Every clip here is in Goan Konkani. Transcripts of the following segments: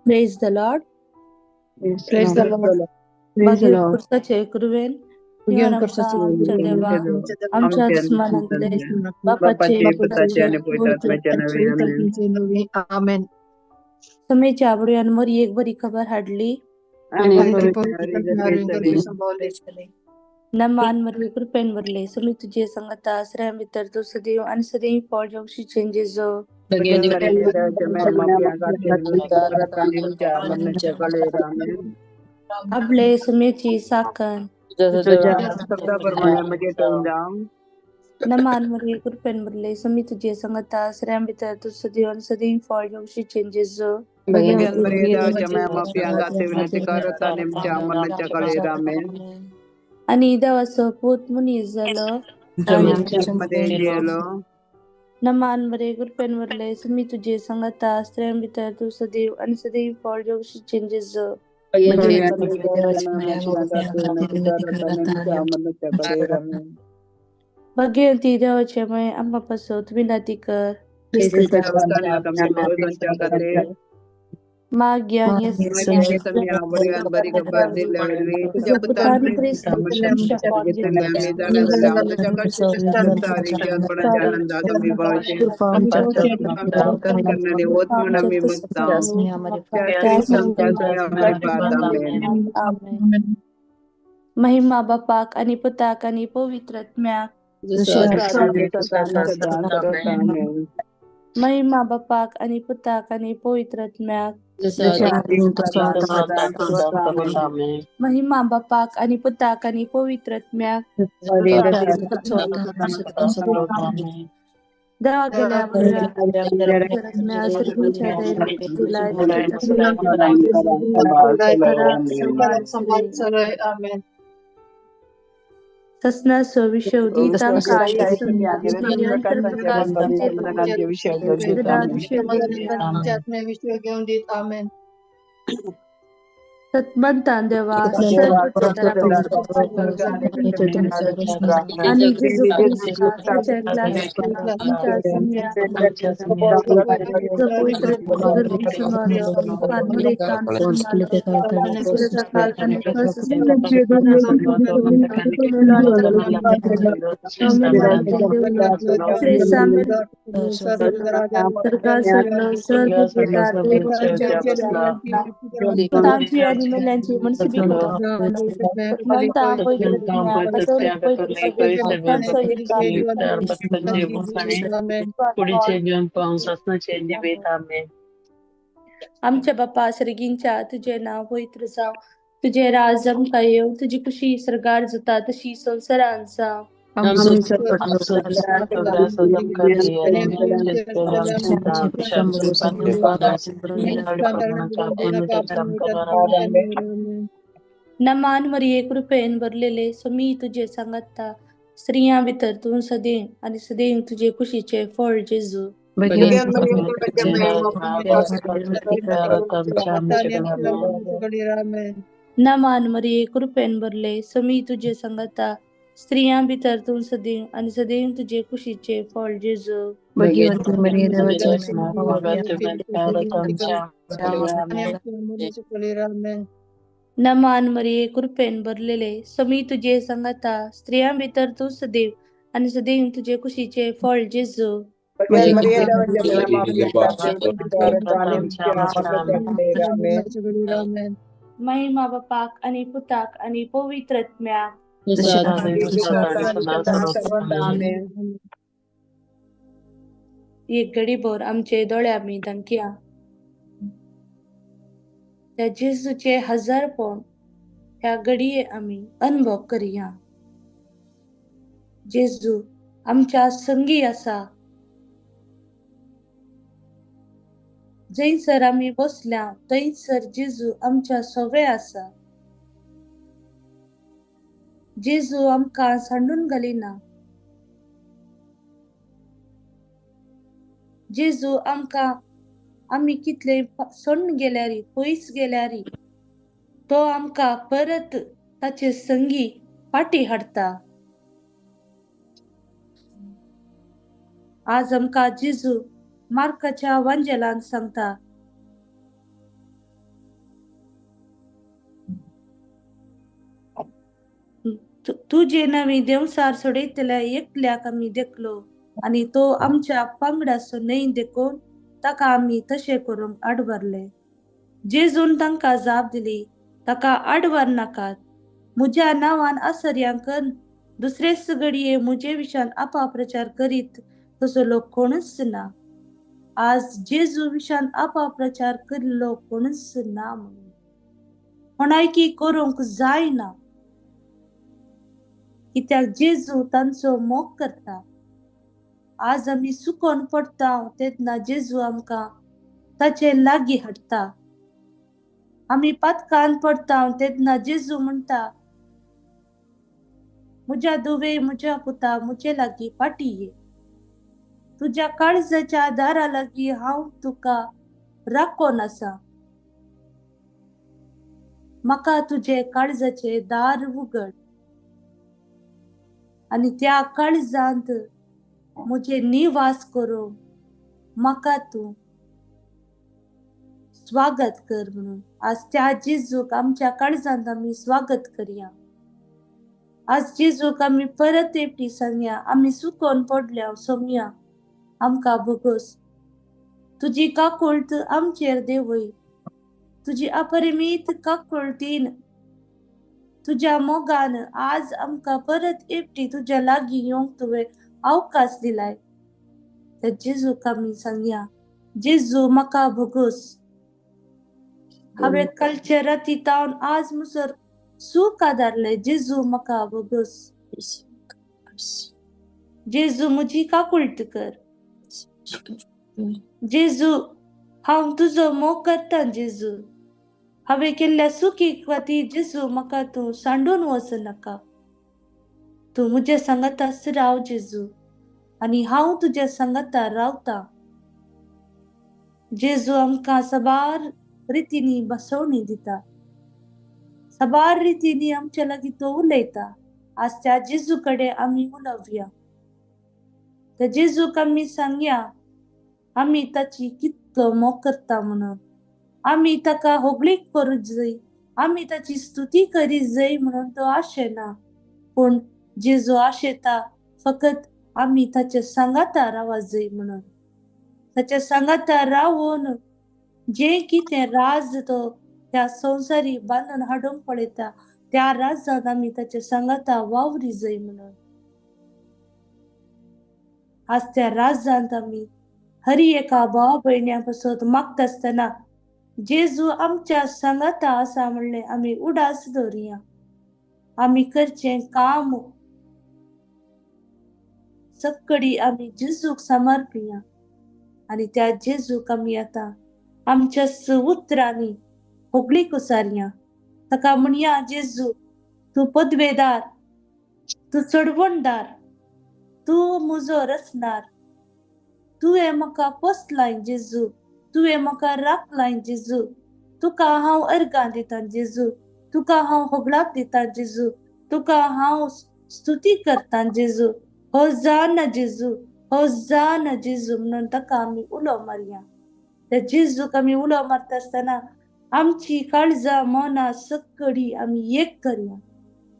Praise the Lord. Praise the Lord. मागीर खुर्साचे कृपेन आमच्या देवा आमच्या दुस्मानांतले बापाचे पुताचे आणि पवित्र आत्म्याच्या नावे आमेन. समेच्या आबडूयान मरी एक बरी खबर हाडली. नमान मरवी कृपेन भरले समी तुझे संगता स्त्रियां भितर तूं सदैव आणि सदैव फळ जेवशीचे जेजू. आपले समेची साखर. नमान मरिये कृपेन भरले समी तुझे संगता स्त्रियां भितर तूं सदैव आणि सदैव फळ जेवशीचे जेजू. आणि देवाचो पूत मनीस जालो. नमान मरिये कृपेन भरले समी तुझे संगता स्त्रियां भितर तूं सदैव आणि सदैव फळ जेवशीचे जेजू. भाग्यवंती देवाचे माय आम्हा पासत विनंती कर. माग्या महिमा बापाक आणि पुताक आणि पवित्र आत्म्याक. महिमा बापाक आणि पुताक आणि पवित्र आत्म्याक. महिमा बापाक आणि पुताक आणि पवित्र आत्म्याक. देवा गेल्या ससनाचो विशव दिता सतमंतान देवा आणि जेजू ख्रिस्ताच्या आमच्या बापा सर्गींच्या तुझे नाव पवित्र जावं, तुझे राज आमकां येवं, तुजी खुशी सर्गार जाता तशी संवसारांत जावं. नमान मरिये कृपेन भरलेले समी तुझे सांगता, स्त्रियां भितर तूं सदैव आणि सदैव तुझे खुशीचे फळ जेजू. नमान मरिये कृपेन भरले समी तुझे सांगता, स्त्रियां भितर तूं सदैव आणि सदैव तुझे खुशीचे फळ जेजू. नमान मरिये कृपेन भरलेले समी तुझे सांगता, स्त्रियां भितर तूं सदैव आणि सदैव तुझे खुशीचे फळ जेजू. महिमा बापाक आणि पुताक आणि पवित्र आत्म्याक. एक घडीभर आमचे दोळे आमी धांकया. त्या जेजूचे हजारपण ह्या घडये आमी अनुभव करया. जेजू आमच्या संगी आसा. जंयसर आमी बसल्या थंयसर जेजू आमच्या सोवे आसा. जेजू आमकां सांडून घालिना. जेजू आमकां आमी कितले सोडून गेल्यार पयस गेल्यार तो आमकां परत ताचे संगी फाटी हाडटा. आज आमकां जेजू मार्काच्या वांजेलान सांगता, तुजे नवी देंवचार सोडयतल्या एकल्याक आमी देखलो आनी तो आमच्या पंगडाचो न्हय देखून ताका आमी तशें करूंक आडवरले. जेजून तांकां जाप दिली, ताका आडवर नाकात. म्हज्या नांवान आसर्यांक करून दुसरेच घडये म्हजे विशान अपाप्रचार करीत तसो लोक कोणूच ना. आज जेजू विशान अपाप्रचार करिल्लो कोणूच ना म्हणून कोणायकी करूंक जायना, कित्याक जेजू तांचो मोग करता. आज आमी सुकोन पडटा तेन्ना जेजू आमकां ताचे लागीं हाडटा. आमी पातकान पडटा तेन्ना जेजू म्हणटा, म्हज्या धुवे म्हज्या पुता म्हजे लागीं फाटी ये, तुज्या काळजाच्या दारा लागीं हांव तुका राखोन आसा, म्हाका तुजे काळजाचे दार उगड आनी त्या काळजांत म्हजे निवास करूं म्हाका तूं स्वागत कर म्हणून. आज त्या जेजूक आमच्या काळजांत आमी स्वागत करया. आज जेजूक आमी परत एकटी सांगया, आमी सुकोन पडल्या सोमया, आमकां भोगोस, तुजी काकुळट आमचेर देवय, तुजी अपरिमीत काकुळटीन तुज्या मोगान आज आमकां परत एकटी तुज्या लागीं येवंक तुवें अवकाश दिलाय. त्या जेजूक आमी सांगया, जेजू म्हाका भोगोस, हांवें कालचे राती तावन आज मुसर सूख आदारले, जेजू म्हाका भोगोस, जेजू म्हजी काकुळट कर, जेजू हांव तुजो मोग करता, जेजू हांवें केल्ल्या सुखीक खातीर जेजू म्हाका तूं सांडून वचनाका, तूं म्हज्या सांगाताच राव जेजू आनी हांव तुज्या सांगाता रावता. जेजू आमकां साबार रितींनी बसवणी दिता, साबार रितींनी आमच्या लागीं तो उलयता. आज त्या जेजू कडेन आमी उलोवया, त्या जेजूक आमी सांगया आमी ताची कितलो मोग करता म्हणून, आमी ताका होगळीक करूंक जाय, आमी ताची स्तुती करीत जाय म्हणून तो आशेना, पूण जेजू आशेता फकत आमी ताच्या सांगाता रावा जाय म्हणून. ताच्या सांगाता रावून जें कितें राज तो त्या संवसारी बांदून हाडूंक पळयता त्या राजान आमी ताच्या सांगाता वावरी जाय म्हणून. आज त्या राजांत आमी हरी एका भावा भयण्या पासत मागता आसतना जेजू आमच्या सांगाता आसा म्हणलें आमी उडास दवरुया. आमी करचें काम सक्कडी आमी जेजूक समर्पिया आनी त्या जेजूक आमी आतां आमच्या उतरांनी होगळीक उसारया. ताका म्हणया, जेजू तूं पदवेदार, तूं चडवणदार, तूं म्हजो रचणार, तुवें म्हाका पोसलाय जेजू, तुवें म्हाका राखलाय जेजू, तुका हांव अर्गां दितां जेजू, तुका हांव होगळाप दितां जेजू, तुका हांव स्तुती करतां जेजू, होजाना जेजू, होजाना जेजू म्हणून ताका आमी उलो मारया. त्या जेजूक आमी उलो मारता आसतना आमची काळजां मनां सक्कडी आमी एक करया.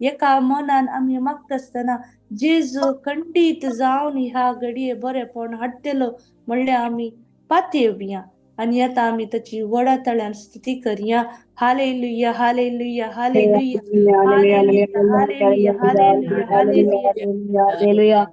एका मनान आमी मागता आसतना जेजू खंडीत जावन ह्या घडये बरेपण हाडटलो म्हणल्यार आमी पातयेवया आनी आतां आमी ताची व्हडा तळ्यान स्तुती करया. Hallelujah, hallelujah, hallelujah, hallelujah, hallelujah, hallelujah, hallelujah, hallelujah,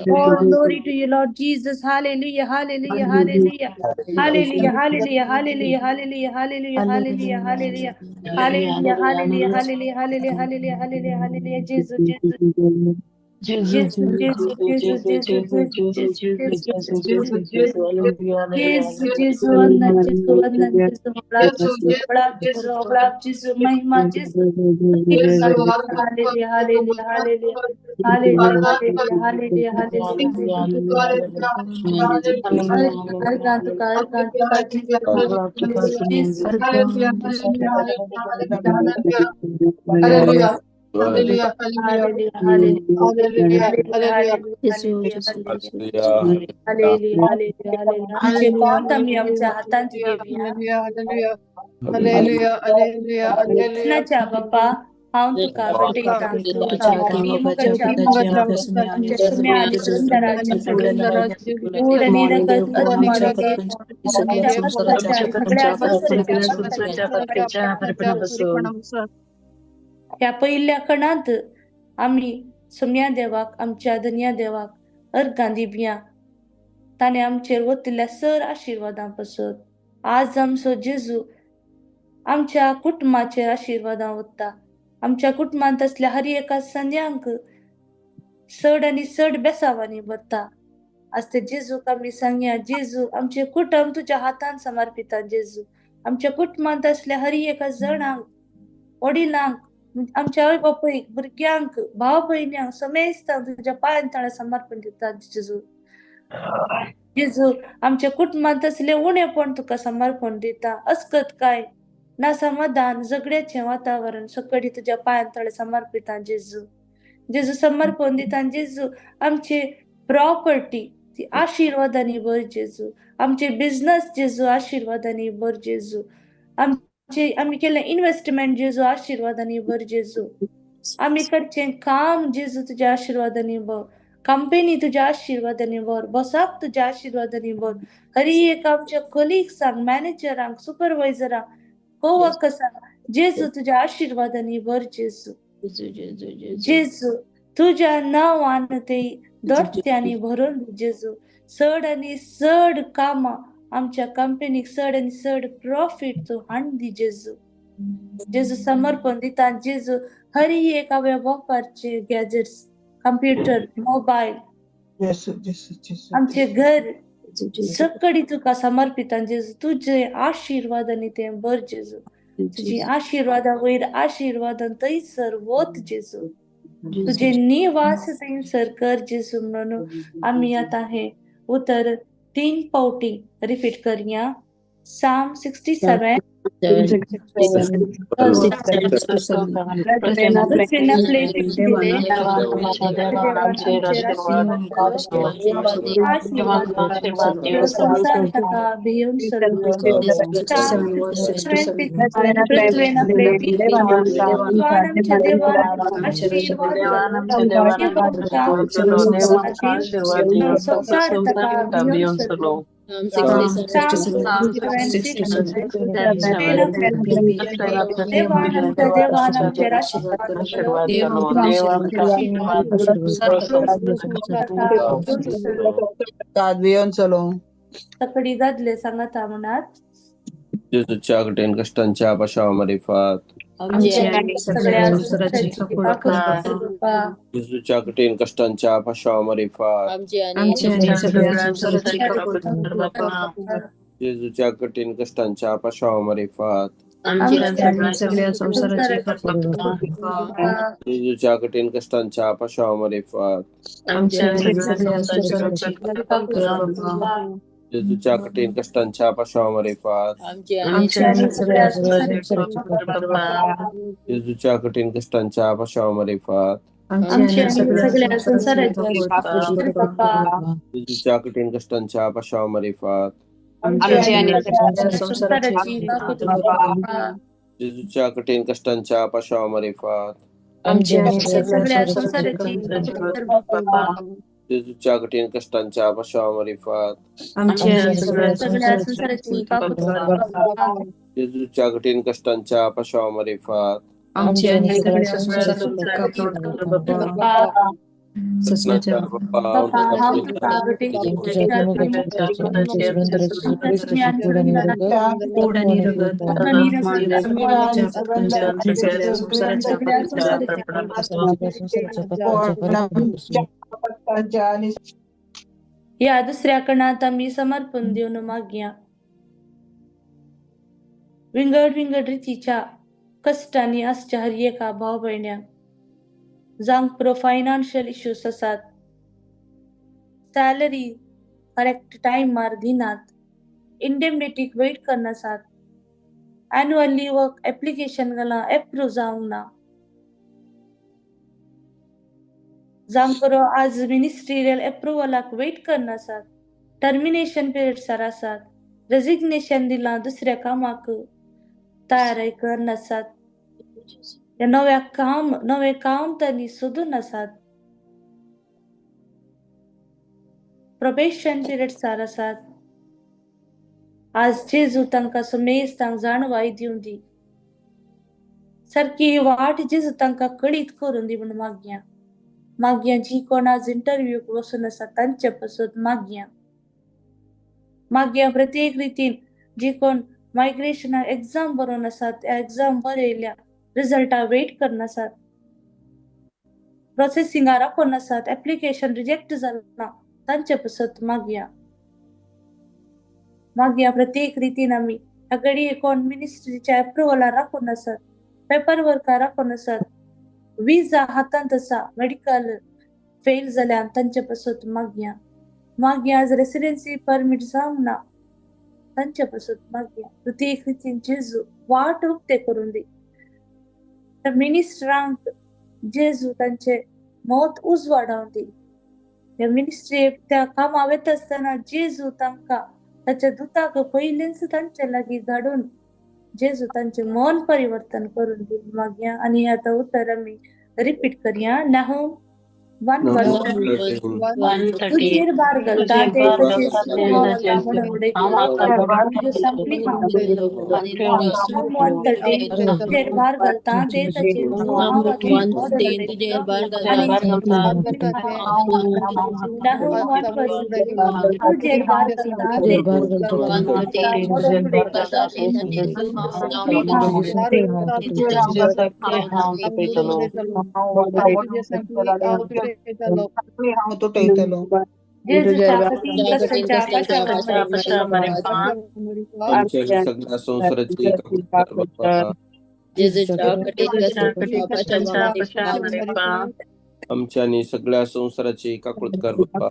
All glory to you, Lord Jesus. Hallelujah, hallelujah, hallelujah, hallelujah, hallelujah, hallelujah, hallelujah, hallelujah, hallelujah, hallelujah, hallelujah, hallelujah, hallelujah, hallelujah, hallelujah, hallelujah, hallelujah, Jesus, Jesus. Gesù, Gesù, Gesù, Gesù, Gesù, Gesù, Gesù, Gesù, Gesù, Gesù, वंदन जेजू, वंदन जेजू, होगळाप जेजू, होगळाप जेजू, महिमा जेजू. Hallelujah, hallelujah, hallelujah, hallelujah, hallelujah, hallelujah, hallelujah. तुका अर्घां तुका जेजू, जेजू. Hallelujah, hallelujah, hallelujah, hallelujah, hallelujah, hallelujah. आमचे कोंत आमी आमच्या हातांत घेवया. कृष्णाच्या बापा, हांव तुका भेटयतां. आमच्या सुम्या आनी सुंदराचे ऊड आनी रगत अदमाचे सगळ्या संवसाराच्या. ह्या पयल्या कणांत आमी सोम्या देवाक, आमच्या धनया देवाक अर्घां दिवया. ताणें आमचेर वतिल्ल्या सर आशिर्वादां पसत आज आमचो जेजू आमच्या कुटुंबाचेर आशिर्वादां वता. आमच्या कुटुंबांत आसल्या हर एका संद्यांक चड आनी चड बेसावांनी भरता. आज ते जेजूक आमी सांगया, जेजू आमचें कुटुंब तुज्या हातान समर्पिता. जेजू आमच्या कुटुंबांत आसल्या हर एका जणांक, वडिलांक, आमच्या आवय बापूयक, भुरग्यांक, भाव भयण्यांक, समेस्तांक तुज्या पांयां तळा समर्पण दिता जेजू. जेजू आमच्या कुटुंबांत आसलें उणेपण तुका समर्पण दिता. अस्कत काय ना समाधान, झगड्याचें वातावरण सकडी तुज्या पांयां तळे समर्पिता जेजू. जेजू समर्पण दिता जेजू. आमची प्रॉपर्टी ती आशिर्वादांनी भर जेजू. आमचे बिझनस जेजू आशिर्वादांनी भर जेजू. आमचे आमी केल्लें इन्व्हेस्टमेंट जेजू आशिर्वादांनी भर जेजू. आमी करचें काम जेजू तुज्या आशिर्वादांनी भर. कंपनी तुज्या आशिर्वादांनी भर. बॉसाक तुज्या आशिर्वादांनी भर. हर एक आमच्या कलिग्सांक, मॅनेजरांक, सुपरवायझरांक, कोवर्कर्सांक जेजू तुज्या आशिर्वादांनी भर जेजू. जेजू तुज्या नांवान ते दोर्त्यांनी भरून जेजू. चड आनी चड कामां आमच्या कंपनीक, चड आनी चड प्रॉफीट तूं हाडून दी जेजू. जेजू समर्पण दिता जेजू. हर एक हांवें वापरचे गॅजेट्स, कंप्युटर, मोबायल, आमचे घर सकडी तुका समर्पिता जेजू. तुजे आशिर्वादांनी तें भर जेजू. तुजी आशिर्वादां वयर आशिर्वादान थंयसर वत जेजू. तुजे निवास थंयसर कर जेजू. म्हणून आमी आतां हें उतर 3 फावटी रिपीट करया. Psalm 67. तकडी दादले सांगता म्हणात. जेजूच्या कठीण कष्टांच्या पाशावा मारिफात. जेजूच्या कठीण कष्टांच्या पाशावा मारिफात. जेजूच्या कठीण कष्टांच्या पाशावा मारिफात. जेजूच्या कठीण कष्टांच्या पाशावा मारिफात. जेजूच्या कठीण कष्टांच्या पाशावा मारिफात. जेजूच्या कठीण कष्टांच्या पाशावा मारिफात. जेजूच्या कठीण कष्टांच्या पाशावा मारिफात. जेजूच्या कठीण कष्टांच्या पाशावा मारिफात. जेजूच्या कठीण कष्टांच्या पाशावा मारिफात. जेजूच्या कठीण कष्टांच्या पाशावा मारिफात. ससनाच्या बाप्पा, हांव तुका या दुसऱ्या कणात आमी समर्पण दिवन मागया. विंगड विंगड रितीच्या कश्टांनी आसच्या हर एका भाव भयण्यांक जांक पुरो फायनान्शियल इश्यूज आसात, सॅलरी करेक्ट टायमार दिनात, इंडेमनिटीक वेट करनासात, एन्युअल लिव्हाक एप्लिकेशन घालां एप्रूव जावंक ना, जावंक पुरो आज मिनिस्ट्रियल एप्रुवलाक वेट करनासात, टर्मिनेशन पिरियड्सार आसात, रेजिग्नेशन दिलां दुसऱ्या कामाक तयारी करनासात, नव्या काम नवें काम तांणी सोदून आसात, प्रोबेशन पिरियड्सार आसात. आज जेजू तांकां सुमेज तांकां जाणवाय दिवं दी, सारकी वाट जेजू तांकां कळीत करून दी म्हूण मागया. मागया जी कोण आज इंटरव्यूक वचून आसा तांचे पासत मागया. मागया प्रत्येक रितीन जी कोण मायग्रेशनाक एग्जाम बरोवन आसात, त्या एग्जाम बरयल्या रिजल्टा वेट करनासात, प्रोसेसिंगा राखून आसात, एप्लिकेशन रिजेक्ट जालां तांचे पासत मागया. मागया प्रत्येक रितीन आमी ह्या घडये कोण मिनिस्ट्रीच्या एप्रुवला राखून आसात, पेपर वर्का राखून आसात, विजा हातांत आसा, मेडिकल फेल जाल्यान तांचे पासत मागया. मागया आज रेसिडेन्सी परमीट जावंक ना तांचे पासत मागया. प्रत्येक रितीन जेजू वाट उक्ते करून दी. मिनिस्ट्रांक जेजू तांचे मत उजवाडावन दी. ह्या मिनिस्ट्री त्या कामा वता आसतना जेजू तांकां ताच्या दुताक पयलींच तांचे लागीं धाडून जेजू तांचें मन परिवर्तन करून दी मागया. आनी आतां उतर आमी रिपीट करया. नाहूम 1:1 तुजेर भार घालता ते तुजेर भार घालता ते तुजेर भार घालता आमच्या आणि सगळ्या संसाराची काकळूत कर बाप्पा.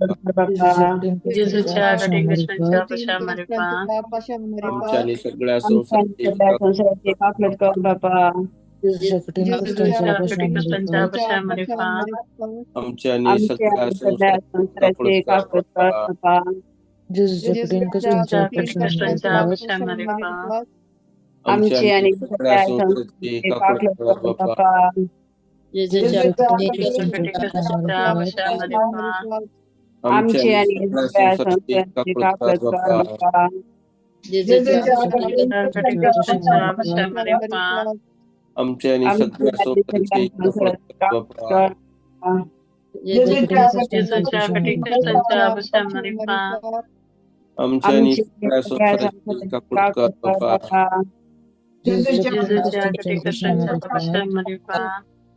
आमच्या आणि सगळ्या संसाराची काकळूत कर बाप्पा. आमच्या आणि सगळ्या संसाराची काकळूत कर बाप्पा. आमची आणि सगळ्या संसाराची काकळूत कर बाप्पा. आमची आणि सगळ्या संसाराची काकळूत कर बाप्पा. आमच्या आणि सगळ्या संसाराची काकळूत कर बाप्पा. आमच्या आणि सगळ्या संसाराची काकळूत कर बाप्पा.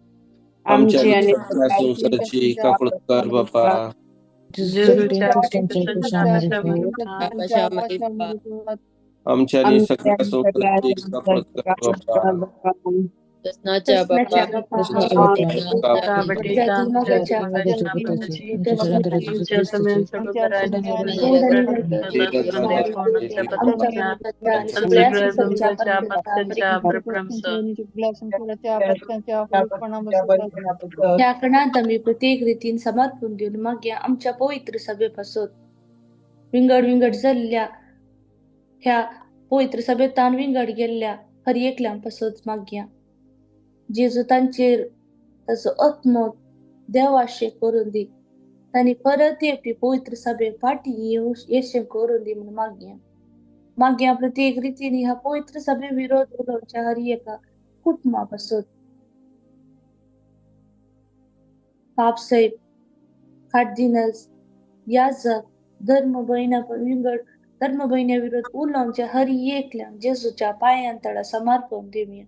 आमच्या आणि सगळ्या संसाराची काकळूत कर बाप्पा. आमच्या आणि सगळ्या संसाराची काकळूत कर बाप्पा. त्या कणांत आमी प्रत्येक रितीन समर्पण दिवन मागया. आमच्या पवित्र सभेपासून विंगड विंगड जाल्ल्या ह्या पवित्र सभेतान विंगड गेल्ल्या हर एकल्यां पासत मागया. जेजू तांचेर ताचो आत्मो देवाशें करून दी, तांणी परत येवपी पवित्र सभे फाटी येशें करून दी म्हूण मागया. मागया प्रत्येक रितीन ह्या पवित्र सभे विरोध उलोवच्या हर एका कुटुंबा पासत. बाप साहेब कार्डिनल्स, याजक, धर्म भयणा विंगड धर्म भयण्या विरोध उलोवच्या हर एकल्यान जेजूच्या पांयां तळा समर्पण दिवया.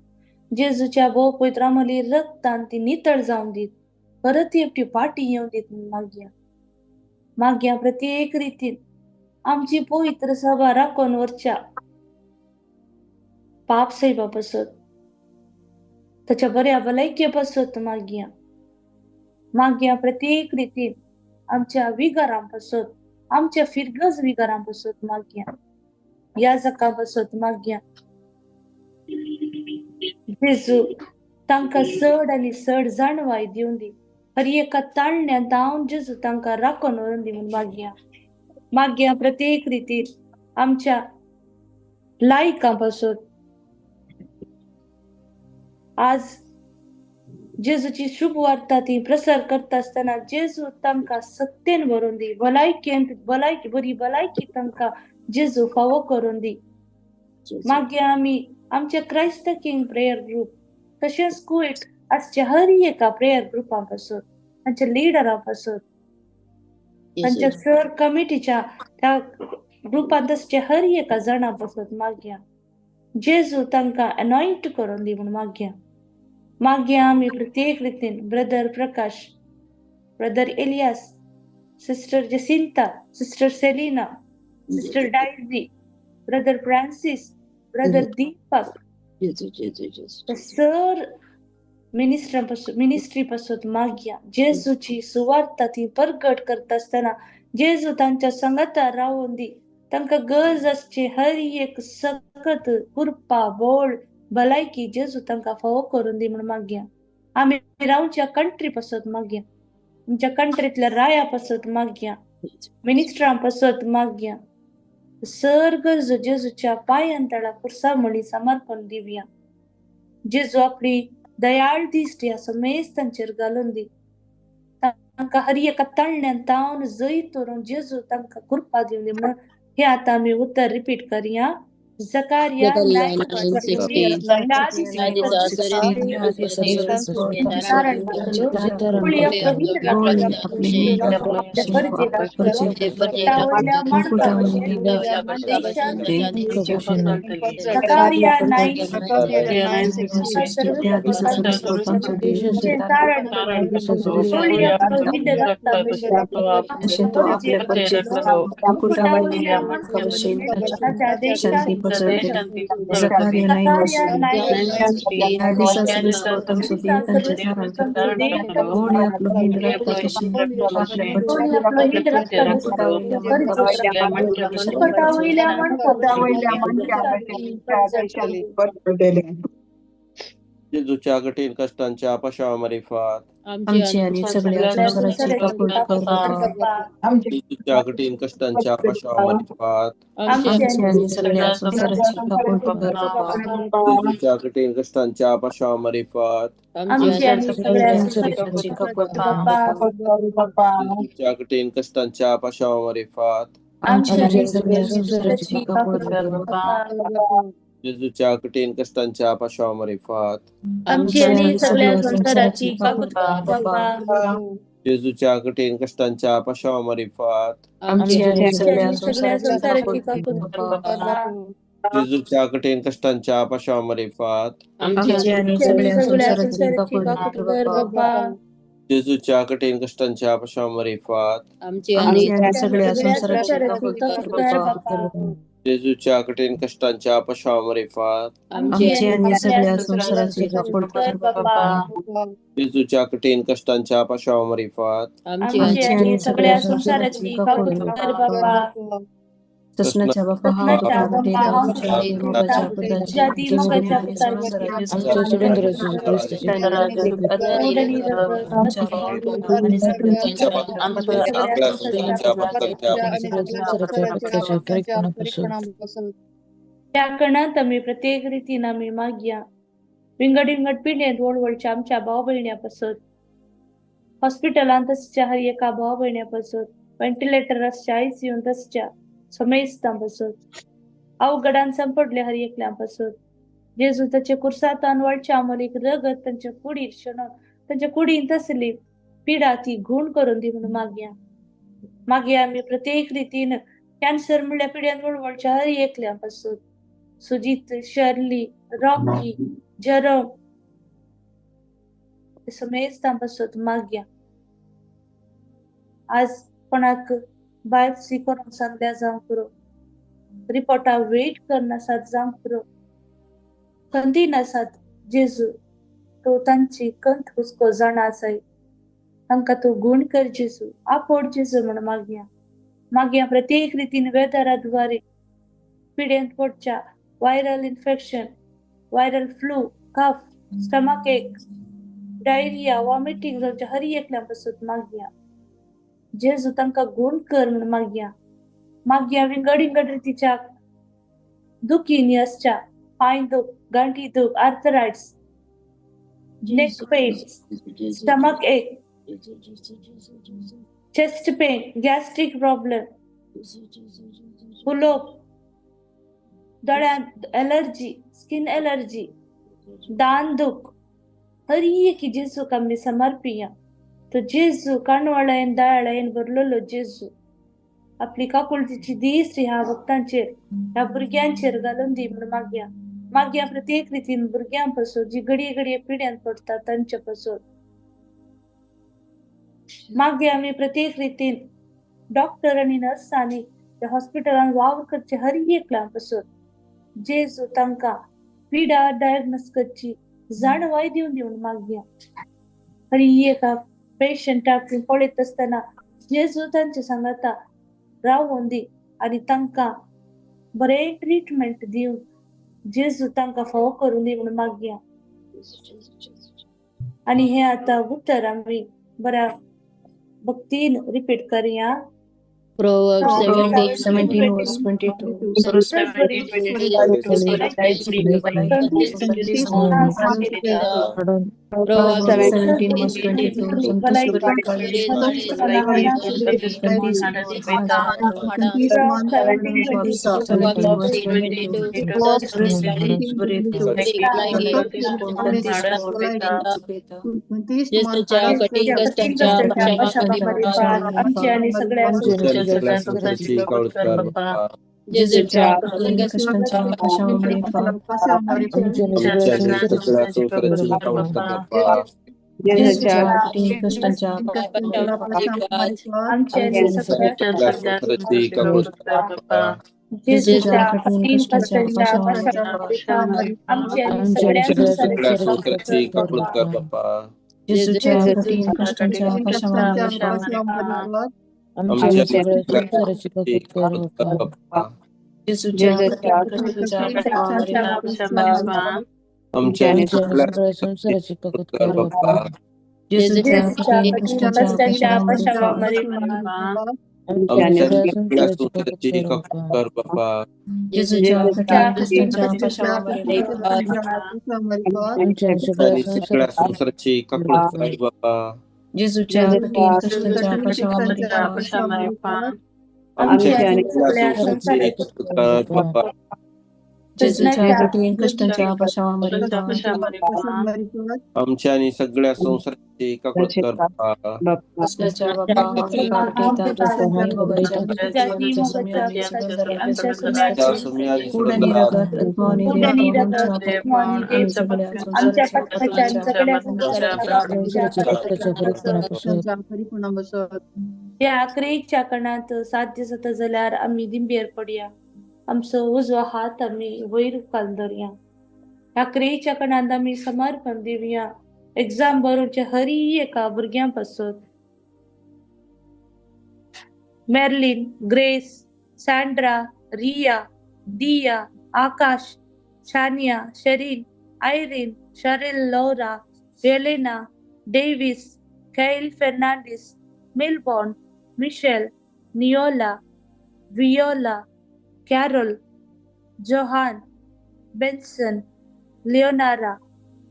जेजूच्या भोव पवित्र आमली रक्तान ती नितळ जावन दीत, परत एकटी फाटी येवन दीत म्हूण मागया. मागया प्रत्येक रितीन आमची पवित्र सभा राखून व्हरच्या पाप साहेबा पासत, ताच्या बऱ्या भलायके पासत मागया. मागया प्रत्येक रितीन आमच्या विगारां पासत, आमच्या फिरगज विगारां पासत मागया, याजकां पासत मागया. जेजू तांकां चड आनी चड जाणवाय दिवन दी, हर एका ताळण्यान धांवन जेजू तांकां राखून व्हरून दी म्हूण मागया. मागया प्रत्येक रितीन आमच्या लायकां पासत. आज जेजूची शुभ वार्ता ती प्रसार करता आसतना जेजू तांकां सक्तेन भरून दी, भलायकेंत भलायकी बरी भलायकी तांकां जेजू फावो करून दी. मागीर आमी आमच्या क्रायस्त किंग प्रेयर ग्रुप तशेंच कुवेट आसच्या हर एका प्रेयर ग्रुपां पासून, तांच्या लिडरां पासून, तांच्या सर कमिटीच्या त्या ग्रुपांत आसच्या हर एका जाणां पासून मागया जेजू तांकां अनॉयंट करून दी म्हूण मागया. मागया आमी प्रत्येक रितीन brother Prakash, brother Elias, sister Jacinta, sister Selina, sister Daisy, brother Francis, brother Deepak, sir ministry पासून मागया जेजूची सुवार्ता ती परगट करता आसतना जेजू तांच्या संगता रावून दी, तांकां गरज आसची हर एक सकत कृपा बोळ भलायकी जेजू तांकां फावो करून दी म्हूण मागया. आमी रावच्या कंट्री पासत मागया, आमच्या कंट्रींतल्या राया पासत मागया, मिनिस्टरां पासत मागया. सर गरजो जेजूच्या पांयां तळा पुरसा म्हळी समर्पण दिवया. जेजू आपली दयाळ दिश्टी समेज तांचेर घालून दी, तांकां हर एका ताळण्यान तावन जैत व्हरून जेजू तांकां कृपा दिवन दी म्हणून हे आतां आमी उतर रिपीट करया. Zakaria 9:16 Zakaria 9:16 जेजूच्या कठीण कष्टांच्या पाशामारिफात, आमची आणि सगळ्या संसाराची काकूट कर बापा. जेजूच्या कठीण कष्टांच्या पाशामारिफात, आमची आणि सगळ्या संसाराची काकूट कर बापा. जेजूच्या कठीण कष्टांच्या पाशामारिफात, आमची आणि सगळ्या संसाराची काकूट कर बापा. जेजूच्या कठीण कष्टांच्या पाशामारिफात, आमची आणि सगळ्या संसाराची काकूट कर बापा. जेजूच्या कठीण कष्टांच्या पाशामारिफात, आमची आणि सगळ्या संसाराची काकूट कर बापा. जेजूच्या कठीण कष्टांच्या पाशामारिफात, आमची आणि सगळ्या सगळ्या संसाराची संसाराची काकूट काकूट कर कर बापा. बापा. जेजूच्या कठीण कष्टांच्या पाशामारिफात, आमची आणि आमची आणि सगळ्या सगळ्या संसाराची संसाराची काकूट काकूट कर कर बापा. बापा. जेजूच्या कठीण कष्टांच्या पाशामारिफात, आमची आणि आमची आणि सगळ्या सगळ्या संसाराची संसाराची काकूट कर काकूट कर बापा. बापा. जेजूच्या कठीण कष्टांच्या पाशामारिफात, आमची आमची आणि आणि सगळ्या सगळ्या संसाराची संसाराची काकूट काकूट कर कर बापा. बापा. जेजूच्या कठीण कष्टांच्या पाशामारिफात, आमची आमची आणि आणि सगळ्या सगळ्या संसाराची संसाराची काकूट काकूट कर कर बापा. बापा. ससनाच्या बापा हांव सपनाच्या तुका बापा भेटयता हांव तुज्या तुका आदी भेटयता मोगाच्या पुताची तुज्या आदी जेजू मोगाच्या आणि पुताची संसाराची आमच्या सोडून जेजू ख्रिस्ताची गोड आणि रगत आमच्या आणि सगळ्या सगळ्या संसाराच्या पत्त्याच्या परीपणापासून त्या कणांत आमी प्रत्येक रितीन आमी मागया. विंगड विंगड पिंडेंत वळवळच्या आमच्या भाव भयण्या पासत, हॉस्पिटलांत आसच्या हर एका भाव भयण्या पासत, व्हेंटिलेटर आसच्या आयसीयूंत आसच्या समेस्तां पासत, अवघडान सांपडले हर एकल्या पासत, जेजू ताचे कुर्सातान वळच्या आमलीक रगत तांच्या कुडीर शेणोवन तांच्या कुडींत आसली पिडा ती गूण करून दी म्हणून मागया. मागया आमी प्रत्येक रितीन कॅन्सर म्हणल्यार पिड्यान वळवळच्या हर एकल्या पासून सुजीत, शर्ली, रॉकी, जरम समेस्तां पासून मागया. आज कोणाक बायोप्सी करूंक सांगल्या जावंक पुरो, रिपोर्टा वेट करनासात जावंक पुरो, खंती नासात जेजू तो तांची कंत हुस्को जाणा आसाय, तांकां तूं गूण कर जेजू, आपोड जेजू म्हण मागया. मागया प्रत्येक रितीन वेदराद्वारे पिडेंत पडच्या viral infection, viral flu, cough, stomach ache, diarrhoea, vomiting जावच्या हर एकल्या पासून मागया. जेजू तांकां गूण कर म्हण मागया. मागया विंगड विंगड रितीच्या दुखींनी आसच्या पांय दूख, गांठी दूख, arthritis, neck pain, stomach ache, chest pain, gastric problem, फुलोप, दोळ्यांत एलर्जी, स्किन एलर्जी, दान दूख, हर एक जेजूक आमी समर्पिया. तो जेजू काणवाळायन दाळायन भरलेलो जेजू आपली काकुळतीची दीस ह्या भक्तांचेर, ह्या भुरग्यांचेर घालून दी म्हणून मागया. मागया प्रत्येक रितीन भुरग्यां पासून जी घडये घडये पिड्यान पडटा तांचे पासून मागया. आमी प्रत्येक रितीन डॉक्टर आनी नर्सांनी त्या हॉस्पिटलान वावर करचे हर एकल्या पासून जेजू तांकां पिडा डायग्नोस करची जाणवाय दिवन दिवन मागया. हर एका पेशंटाक पळयत आसतना जेजू तांचे सांगाता रावोन दी आनी तांकां बरें ट्रिटमेंट दिवन जेजू तांकां फावो करून दी म्हणून मागया. आनी हे आतां उतर आमी बऱ्या भक्तीन रिपीट करया. Proverbs 17 verse 22. Proverbs 17 verse 22. आमच्या आणि सगळ्या संसाराची काकळूत कर बाप्पा. त्या आखरीच्या कणात साध्य जाता जाल्यार आमी दिंबेर पडया, आमचो उजवो हात आमी वयर उखाल धरया. आखरीच्या कणांत आमी समर्पण दिवया एग्जाम बरोवचे हरी एका भुरग्यां पासून. Merlin, Grace, Sandra, Riya, Diya, Akash, Shania, Sherin, Irene, Cheryl, Laura, Elena, Davis, Kyle Fernandes, Milbourne, Michelle, Niola, Viola, Carol, Johan, Benson, Leonara,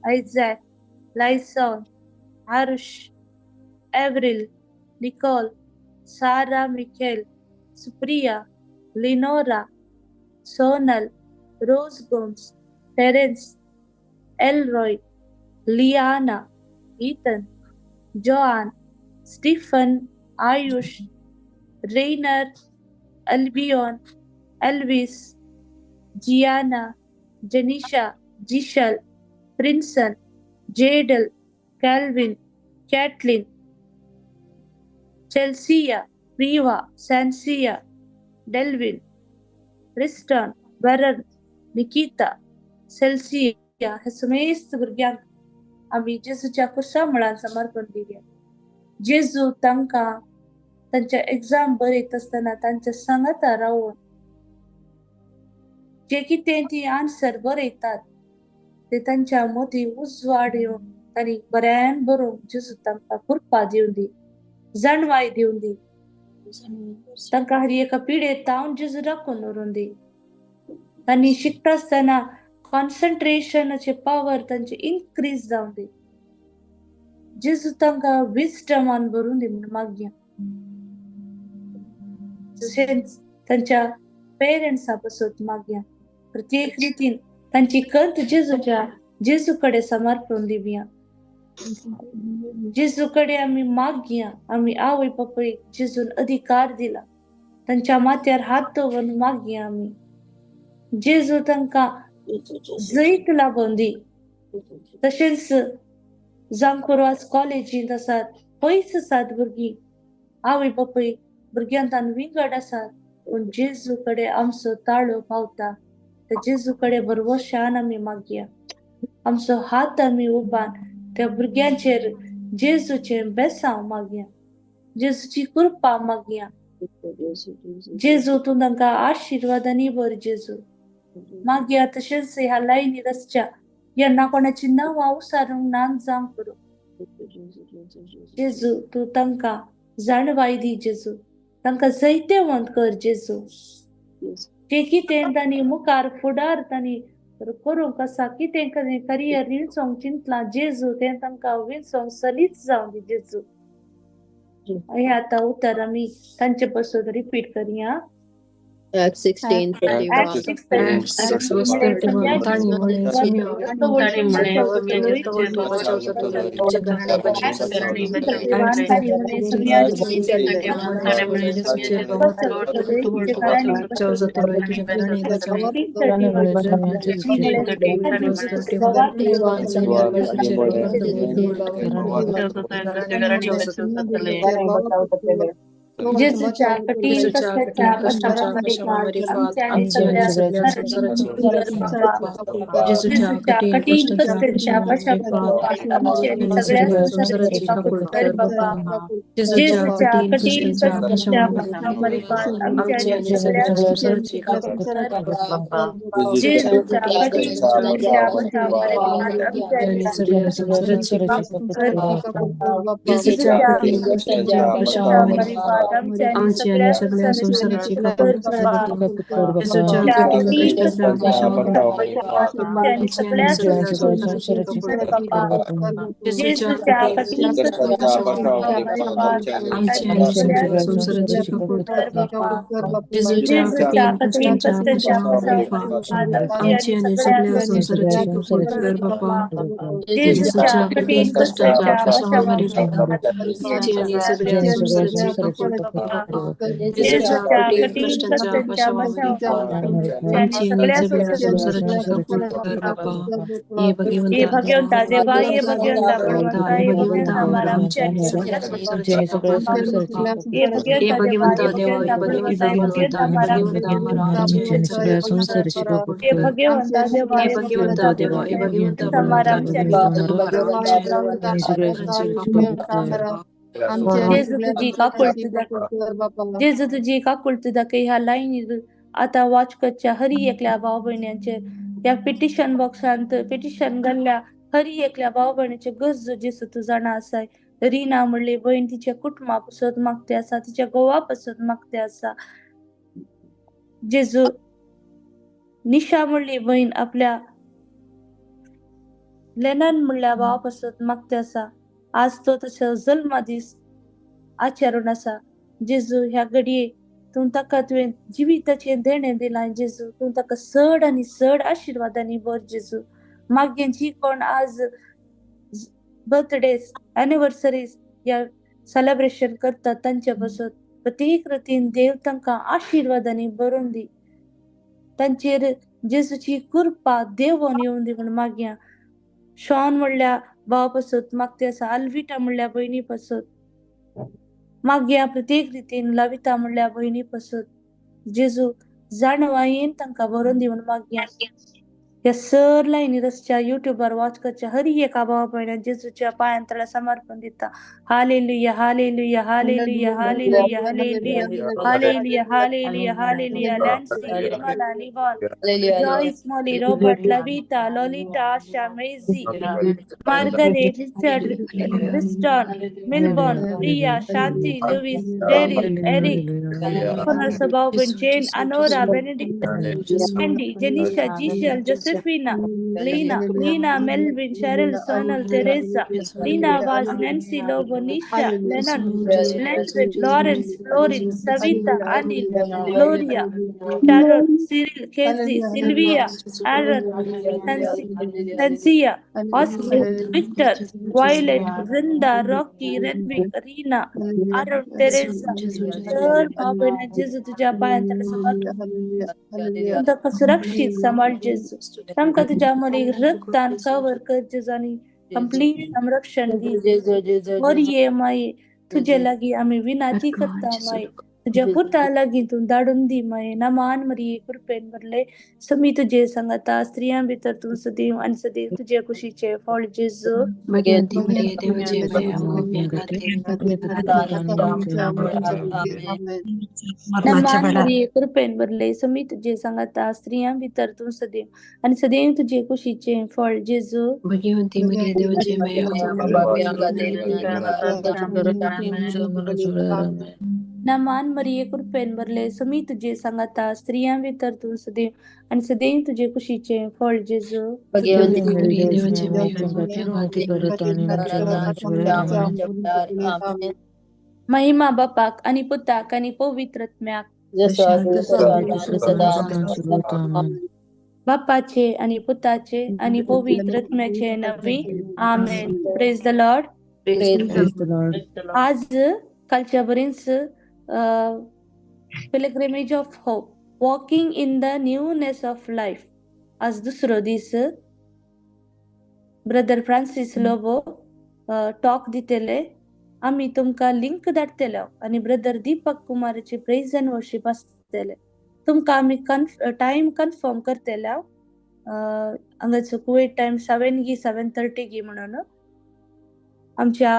Isaac, Lyson, Arush, Avril, Nicole, Sarah Michael, Supriya, Lenora, Sonal, Rose Gomes, Terence, Elroy, Liana, Ethan, Joan, Stephen, Ayush, Rainer, Albion, Elvis, Gianna, Janisha, Jishal, Prinson, Jadel, Calvin, Catlin, Chelsea, Priva, Sancia, Delvin, Riston, Varun, Nikita, Celsia हे समेस्त भुरग्यांक आमी जेजूच्या कुसा मुळान समर्पण दिवया. जेजू तांकां तांच्या एग्जाम बरयत आसतना तांच्या सांगाता रावून जे कितें ती आन्सर बरयतात ते तांच्या मदीं उजवाड येवन तांणी बऱ्यान बरोवंक जेजू तांकां कृपा दिवन दी, जाणवाय दिवन दी. तांकां हर एका पिडे तावन जेजू राखून दवरून दी. तांणी शिकता आसतना कॉन्सन्ट्रेशनाचे पावर तांचे इनक्रीज जावन दी. जेजू तांकां विजडमान भरून दी म्हूण मागया. तशेंच तांच्या पेरंट्सा पासत मागया. प्रत्येक रितीन तांची कंत जेजूच्या जेजू कडेन समर्पण दिवया. जेजू कडेन आमी मागया. आमी आवय बापूयक जेजून अधिकार दिला, तांच्या माथ्यार हात दवरून मागया आमी. जेजू तांकां जैत लाबोवन दी. तशेंच जांव कॉलेजींत आसात, पयस आसात भुरगीं, आवय बापूय भुरग्यांतान विंगड आसात, पूण जेजू कडेन आमचो ताळो पावता. त्या जेजू कडेन भरवशान आमी मागया. आमचो हात आमी उबान त्या भुरग्यांचेर जेजूचें बेसांव मागया, जेजूची कृपा मागया. जेजू तूं तांकां आशिर्वादांनी भर जेजू मागया. तशेंच ह्या लायनीर आसच्या यांना कोणाची नांवां उसारूंक ना जावंक करूं. जेजू तूं तांकां जाणवाय दी जेजू, तांकां जैतेवंत कर जेजू. जे कितें तांणी मुखार फुडार तांणी करूंक आसा, कितें करियर विंचोंक चिंतलां जेजू, तें तांकां विंचोंक सलीच जावं दी जेजू. हे आतां उतर आमी तांचे पासून रिपीट करया. Acts 16:31. Acts 16:31. जेजूच्या कठीण कष्टाच्या आमची आणि सगळ्या संसाराची भगवंता देवा, ये भगवंता बळवंता, ये भगवंता हमारा, आमच्या आणि सगळ्या ये भगवंता देवा, ये भगवंता बळवंता हमारा, ये भगवंता देवा, ये भगवंता देवा, ये भगवंता हमारा, आमच्या जेजू तुजी काकुळट दाखय, जेजू तुजी काकुळट दाखय. ह्या लायनीर आतां वाचकाच्या हरी एकल्या भाव भयण्यांचेर, ह्या पिटिशन बॉक्सांत पिटिशन घाल्ल्या हरी एकल्या भाव भयणीचे गरजो जेजू तूं जाणा आसाय. रीना म्हणली भयण तिच्या कुटुंबा पासत मागते आसा, तिच्या घोवा पासत मागते आसा जेजू. निशा म्हणली भयण आपल्या लेनन म्हणल्या भावा पासत मागते आसा. आज तो तसो जल्मा दीस आचरण आसा जेजू. ह्या घडये तूं ताका तुवें जिविताचें देणें दिलां जेजू, तूं ताका चड आनी चड आशिर्वादांनी भर जेजू. मागीर जी कोण आज बर्थडेज, एनिवर्सरीज या सेलिब्रेशन करतात तांचे पासत प्रत्येक रितीन देव तांकां आशिर्वादांनी भरून दी. तांचेर जेजूची कृपा देवोन येवन दी म्हूण मागया. शॉन म्हणल्या भाव पासत मागते आसा, अल्विटा म्हणल्या भयणी पासत मागया. प्रत्येक रितीन लविता म्हणल्या भयणी पासत जेजू जाणवायेन तांकां भरून दी म्हूण मागया. ह्या सर लायनी रसच्या युट्यूबार वॉच करच्या हर एका भावा भयण्याक जेजूच्या पांयां तळा समर्पण दिता. Hallelujah, hallelujah, hallelujah, hallelujah, hallelujah, hallelujah, hallelujah, hallelujah. Lancy, Nirmala, Nivon, Joyce, Molly, Robert, Lavita, Lolita, Asha, Maisie, Margaret, Richard, Riston, Milbourne, Priya, Shanti, Louis, Daryl, Eric, कोणाचो भाव भयण Jane, Anora, Benedict, Andy, Jenisha, Jishal, Josephina, Lena, Lena, Melvin, Cheryl, Sonal, Teresa, Lena Vaz, Nancy Lobo, Nisha, Lennon, Lendred, Lawrence, Florin, Savita, Anil, Gloria, Sharon, Cyril, Casey, Sylvia, Aaron, Tansia, Oscar, Victor, Violet, Vrinda, Rocky, Renwick, Reena, Arun, Teresa. Sir भाव भयणा जेजू तुज्या पांयां तळा समर्पण. तांकां सुरक्षीत सांबाळ जेजू. तांकां तुज्या मोलीक रक्तान कवर कर जेजू आनी कंप्लीट संरक्षण दी. वरये माये तुजे लागीं आमी विनंती करता माये, तुज्या पुता लागीं तूं धाडून दी माये. नमान मरिये, कृपेन भरले, समी तुजे सांगाता, स्त्रियां भितर तूं सदैव आनी सदैव तुजे कुशीचे फळ जेजू. नमान मरिये, कृपेन भरले, समी तुजे सांगाता, स्त्रियां भितर तूं सदैव आनी सदैव तुजे कुशीचे फळ जेजू. नमान मरिये, कृपेन भरले, समी तुजे सांगाता, स्त्रियां भितर तूं सदैव आनी सदैव तुजे कुशीचे फळ जेजू. महिमा बापाक आनी पुताक आनी पवित्र आत्म्याक. बापाचे आनी पुताचे आनी पवित्र आत्म्याचे नांवी आमेन. Praise the Lord. आज कालच्या बरीच pilgrimage of hope, walking in the newness of life. आज दुसरो दीस. ब्रदर फ्रांसीस लोबो टॉक दितले. आमी तुमकां लिंक धाडटले आनी ब्रदर दीपक कुमाराचे प्रेज अँड वर्शीप आसतले. तुमकां आमी टायम कन्फर्म करतले. हांगाचो कुवेट टायम 7 गी 7:30 गी म्हणून आमच्या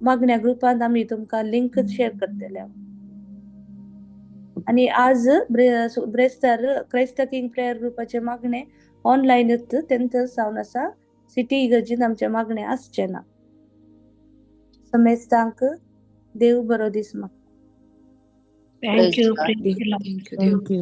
मागण्या ग्रुपांत आमी तुमकां लिंक शेअर करतले. आनी आज ब्रेस्तार क्रायस्ट किंग प्रेयर ग्रुपाचे मागणे ऑनलायन 10th जावन आसा. सिटी इगर्जीन आमचे मागणे आसचे ना. समेस्तांक देव बरो दीस मागता. Thank you. Thank you.